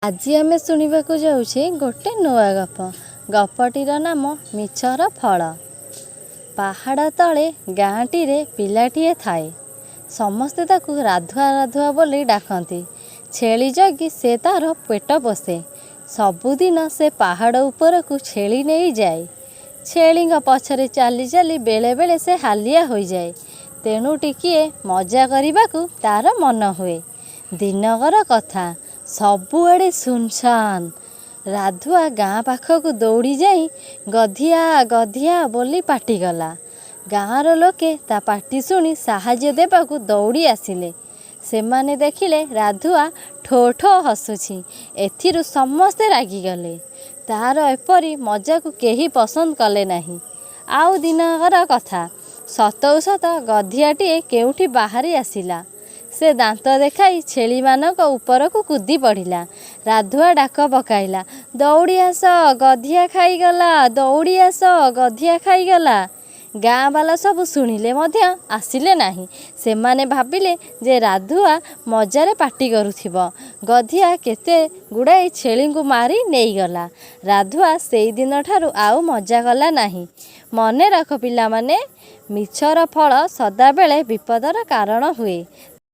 ଆଜି ଆମେ ଶୁଣିବାକୁ ଯାଉଛେ ଗୋଟେ ନୂଆ ଗପ। ଗପଟିର ନାମ ମିଛର ଫଳ। ପାହାଡ଼ ତଳେ ଗାଁଟିରେ ପିଲାଟିଏ ଥାଏ। ସମସ୍ତେ ତାକୁ ରାଧୁଆ ରାଧୁଆ ବୋଲି ଡାକନ୍ତି। ଛେଳି ଜଗି ସେ ତା'ର ପେଟ ପୋଷେ। ସବୁଦିନ ସେ ପାହାଡ଼ ଉପରକୁ ଛେଳି ନେଇ ଯାଏ। ଛେଳିଙ୍କ ପଛରେ ଚାଲି ଚାଲି ବେଳେବେଳେ ସେ ହାଲିଆ ହୋଇଯାଏ। ତେଣୁ ଟିକିଏ ମଜା କରିବାକୁ ତା'ର ମନ ହୁଏ। ଦିନକର କଥା। ସବୁଆଡ଼େ ଶୂନଶାନ। ରାଧୁଆ ଗାଁ ପାଖକୁ ଦୌଡ଼ି ଯାଇ ଗଧିଆ, ଗଧିଆ ବୋଲି ପାଟିକଲା। ଗାଁର ଲୋକେ ତା' ପାଟି ଶୁଣି ସାହାଯ୍ୟ ଦେବାକୁ ଦୌଡ଼ି ଆସିଲେ। ସେମାନେ ଦେଖିଲେ ରାଧୁଆ ଠୋ ଠୋ ହସୁଛି। ଏଥିରୁ ସମସ୍ତେ ରାଗିଗଲେ। ତା'ର ଏପରି ମଜାକୁ କେହି ପସନ୍ଦ କଲେ ନାହିଁ। ଆଉ ଦିନକର କଥା। ସତକୁ ସତ ଗଧିଆଟିଏ କେଉଁଠି ବାହାରି ଆସିଲା। ସେ ଦାନ୍ତ ଦେଖାଇ ଛେଳିମାନଙ୍କ ଉପରକୁ କୁଦି ପଡ଼ିଲା। ରାଧୁଆ ଡାକ ପକାଇଲା, ଦୌଡ଼ି ଆସ, ଗଧିଆ ଖାଇଗଲା, ଦୌଡ଼ି ଆସ, ଗଧିଆ ଖାଇଗଲା। ଗାଁବାଲା ସବୁ ଶୁଣିଲେ ମଧ୍ୟ ଆସିଲେ ନାହିଁ। ସେମାନେ ଭାବିଲେ ଯେ ରାଧୁଆ ମଜାରେ ପାଟି କରୁଥିବ। ଗଧିଆ କେତେ ଗୁଡ଼ାଏ ଛେଳିଙ୍କୁ ମାରି ନେଇଗଲା। ରାଧୁଆ ସେଇଦିନଠାରୁ ଆଉ ମଜା କଲା ନାହିଁ। ମନେ ରଖ ପିଲାମାନେ, ମିଛର ଫଳ ସଦାବେଳେ ବିପଦର କାରଣ ହୁଏ।